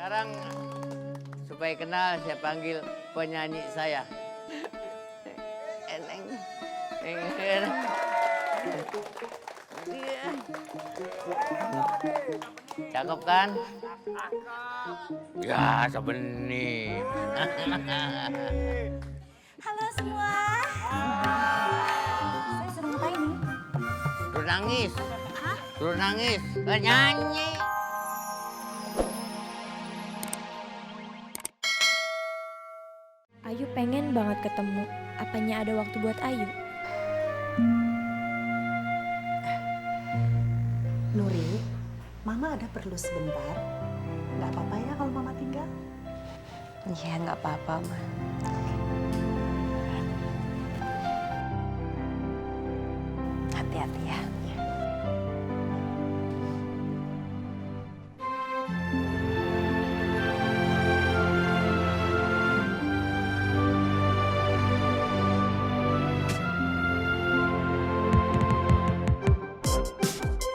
Sekarang supaya kenal saya panggil penyanyi saya. Eneng. Eneng. Cakep kan? Ya, sebeni. Halo semua. Saya suruh ngapain nih? Suruh nangis. Hah? Suruh nangis. Nggak nyanyi. Ayu pengen banget ketemu. Apanya ada waktu buat Ayu? Nuri, Mama ada perlu sebentar. Nggak apa-apa ya kalau Mama tinggal? Iya, nggak apa-apa, Ma. Hati-hati ya.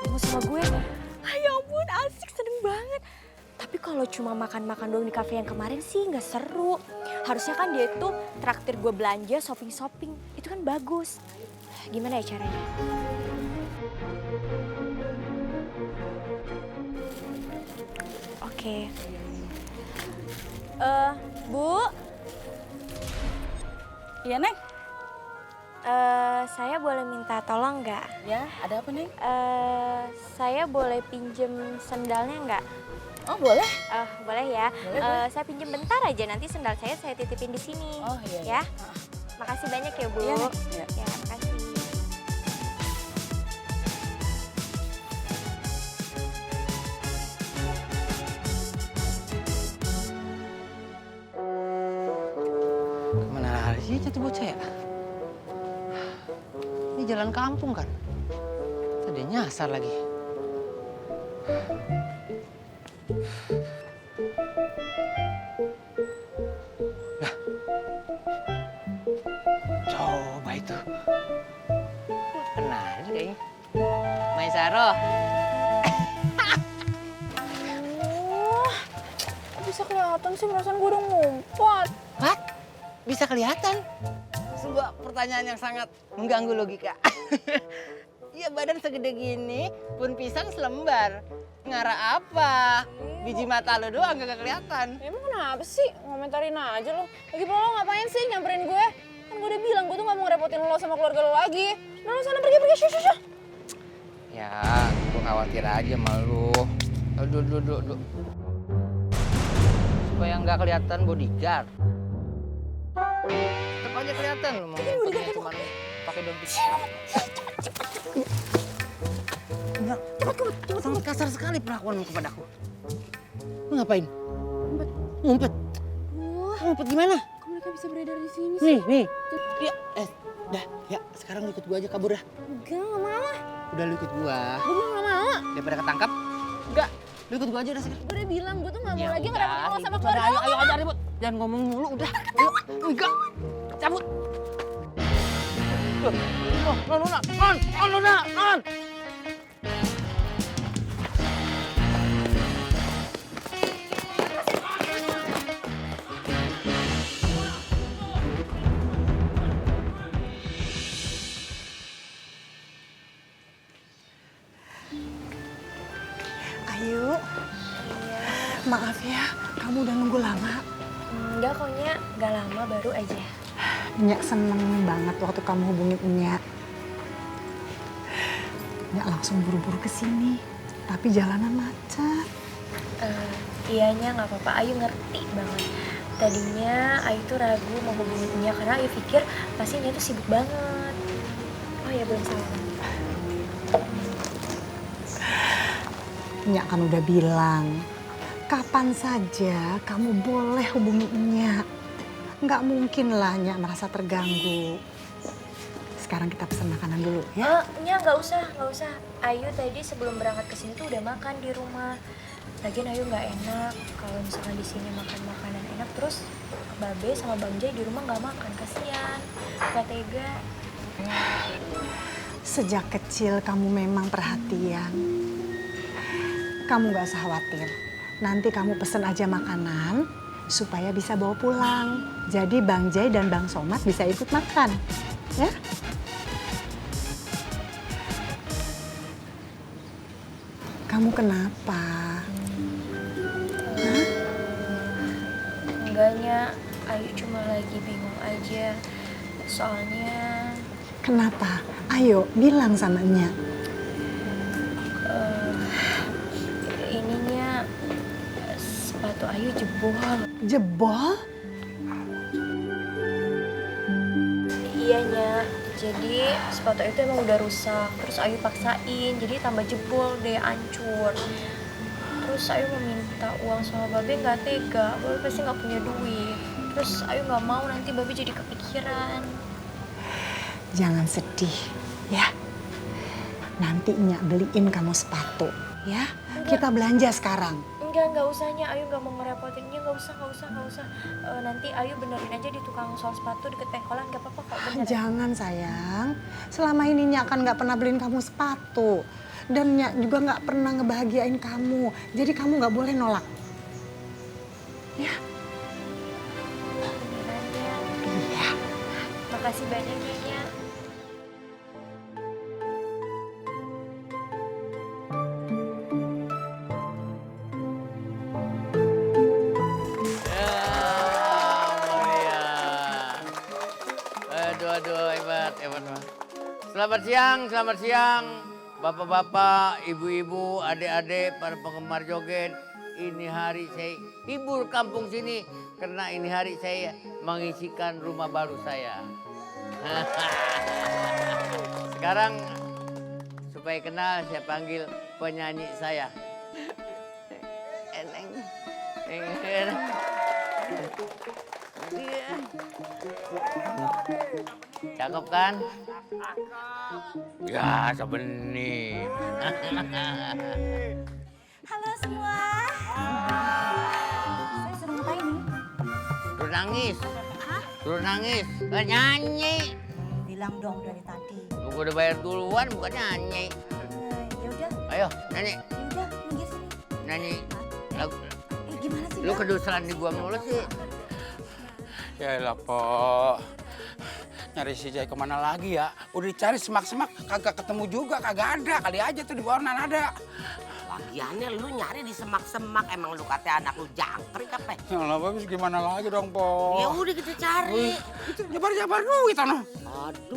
Mau sama gue? Ya ampun, asik, seneng banget. Tapi kalau cuma makan-makan doang di kafe yang kemarin sih nggak seru. Harusnya kan dia tuh traktir gue belanja, shopping-shopping. Itu kan bagus. Gimana ya caranya? Oke. Bu? Iya, Neng. Saya boleh minta tolong nggak? Ya, ada apa, Neng? Saya boleh pinjem sendalnya nggak? Oh, boleh. Boleh ya. Boleh. Saya pinjem bentar aja, nanti sendal saya titipin di sini. Oh, iya. Ya. Makasih banyak ya, Bu. Iya, Neng. Iya. Ya, makasih. Kemana lari sih itu bocah ya? Ini jalan kampung kan? Tadi nyasar lagi. Nah, coba itu. Kenal kayaknya. Maisaro. Bisa kelihatan sih, perasaan gue udah ngumpet. What? Bisa kelihatan? Sebuah pertanyaan yang sangat mengganggu logika. Iya, badan segede gini, pun pisang selembar. Ngarah apa? Biji mata lo doang gak kelihatan. Emang kenapa sih? Ngomentarin aja lo. Lagi pula lo ngapain sih nyamperin gue? Kan gue udah bilang gue tuh gak mau ngerepotin lo sama keluarga lo lagi. Nah lo sana pergi, syuh. Ya, gue khawatir aja sama lu. Aduh. Supaya nggak kelihatan bodyguard. Tetep aja kelihatan lu mau ngomongnya cuma pakai daun pisang. Enggak, sangat kasar sekali perlakuanmu kepadaku. Lu ngapain? Ngumpet. Ngumpet gimana? Kok mereka bisa beredar di sini sih? Nih. Ya, dah, ya sekarang lu ikut gua aja kabur dah. Enggak, gak mau. Udah lu ikut gua. Gue bilang gak mau. Daripada ketangkap. Enggak, lu ikut gua aja udah sekarang. Gue udah bilang gue tuh gak mau Ya lagi udah, ngerepotin lo sama ribut keluarga pada, lo. ayo ribut. Jangan ngomong mulu udah. Ayo, enggak. Cabut. Non. Ayu, maaf ya, kamu udah nunggu lama. Enggak kok, Nya. Nggak lama, baru aja. Nyak seneng banget waktu kamu hubungin Nyak. Nyak langsung buru-buru ke sini, tapi jalanan macet. Iya, Nya, nggak apa-apa. Ayu ngerti banget. Tadinya Ayu tuh ragu mau hubungin Nya karena Ayu pikir pasti Nya tuh sibuk banget. Oh ya, belum salam. Nyak kan udah bilang, kapan saja kamu boleh hubungi Nyak. Nggak mungkin lah Nyak merasa terganggu. Sekarang kita pesan makanan dulu ya. Nya, nggak usah. Ayu tadi sebelum berangkat ke sini tuh udah makan di rumah. Lagian Ayu nggak enak kalau misalkan di sini makan makanan enak terus Babe sama Bang Jai di rumah nggak makan, kasihan. Nggak tega. Sejak kecil kamu memang perhatian. Kamu gak usah khawatir. nanti kamu pesen aja makanan supaya bisa bawa pulang. Jadi Bang Jai dan Bang Somad bisa ikut makan, ya? Kamu kenapa? Hah? Enggaknya, Ayu cuma lagi bingung aja. Soalnya Kenapa? Ayo bilang sama Nya. ininya sepatu Ayu jebol. Jebol? Iya, Nya. Jadi sepatu itu emang udah rusak. Terus Ayu paksain, jadi tambah jebol deh, hancur. Terus Ayu mau minta uang sama Babe nggak tega. Babe pasti nggak punya duit. Terus Ayu nggak mau nanti Babe jadi kepikiran. Jangan sedih, ya. Nanti Nya beliin kamu sepatu, ya. Kita belanja sekarang. Enggak usah, Nya. Ayu nggak mau ngerepotinnya, nggak usah. Nanti Ayu benerin aja di tukang sol sepatu deket pengkolan, nggak apa-apa kok, beneran. Jangan sayang, selama ini Nya kan nggak pernah beliin kamu sepatu. Dan Nya juga nggak pernah ngebahagiain kamu. Jadi kamu nggak boleh nolak. Ya, Beneran, Nya. iya. Makasih banyak ya, Nya. Aduh, hebat. Selamat siang, bapak-bapak, ibu-ibu, adik-adik, para penggemar joget. Ini hari saya hibur kampung sini karena ini hari saya mengisikan rumah baru saya. Sekarang supaya kenal saya panggil penyanyi saya. Eneng. Cakep kan? Ya, sebenih. Halo semua. Saya suruh ngapain nih? Suruh nangis. Suruh nangis. Gak nyanyi. Bilang dong dari tadi. Lu udah bayar duluan bukan nyanyi. Ya udah, Ayo, nyanyi. minggir sini. Nyanyi. Lagu. Gimana sih? Lu keduseran di gua mulu sih. Ya elah, Po. Nyari si Jai kemana lagi ya? Udah dicari semak-semak, kagak ketemu juga, kagak ada. Kali aja tuh di bawah ada. Lagiannya lu nyari di semak-semak, emang lu kata anak lu jangkrik apa? Ya Allah, bagus gimana lagi dong, Po? Ya udah kita cari. Itu jabar-jabar duit, Ano.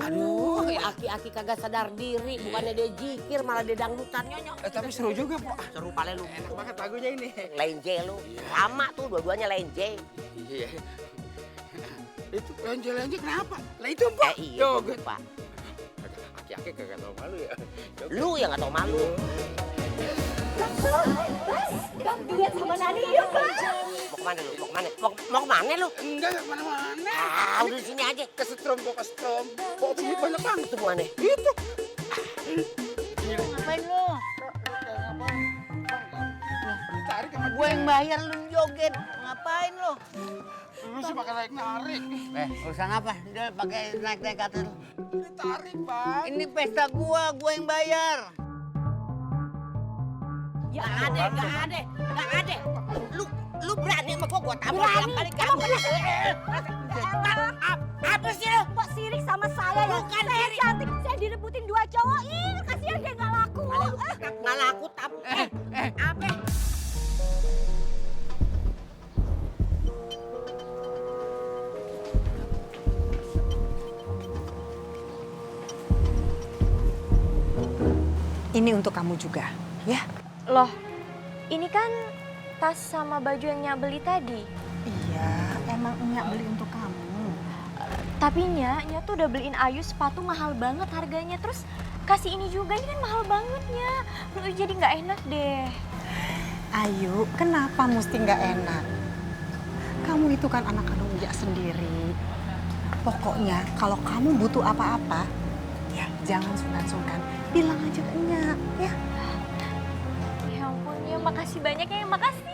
Aduh, aki-aki kagak sadar diri, bukannya dia jikir malah dia dangdutan nyonyok. Tapi seru juga, Po. Seru pale lu. Enak banget lagunya ini. Lenje lu. Sama tuh dua-duanya lenje. Iya. Itu lenje-lenje kenapa? Lah itu, Po. Iya, gua lupa. Aki-aki kagak tau malu ya. Lu yang gak tau malu. Bang, duet sama Nani yuk, Bang. Mau kemana lu? Mau kemana lu? Enggak kemana-mana. Ah, udah di sini aja. Kesetrum, Po, kesetrum. Po, duit banyak banget. Itu mana? Itu. Ngapain lu? Tarik sama Gue yang bayar lu joget. Ngapain lu? Lu sih pakai narik. Urusan apa? Dia pakai naik-naik kata lu. Ditarik, Bang. Ini pesta gua yang bayar. Ya gak ada. Lu berani sama gua tabrak dalam kali kamu. Apa sih lu? Kok sirik sama saya ya? Bukan Saya sirik. cantik, saya direbutin 2 cowok. Ih, kasihan dia nggak laku. Nggak laku tapi apa? Ini untuk kamu juga, ya. Loh, ini kan tas sama baju yang Nya beli tadi. Iya, emang Nya beli untuk kamu. Tapi Nya tuh udah beliin Ayu sepatu mahal banget harganya. Terus kasih ini juga, ini kan mahal banget Nya. Jadi nggak enak deh. Ayu, kenapa mesti nggak enak? Kamu itu kan anak kandung Nya sendiri. Pokoknya kalau kamu butuh apa-apa, ya jangan sungkan-sungkan. Bilang aja ke Nya, ya. Ya ampun, ya makasih banyak ya, makasih.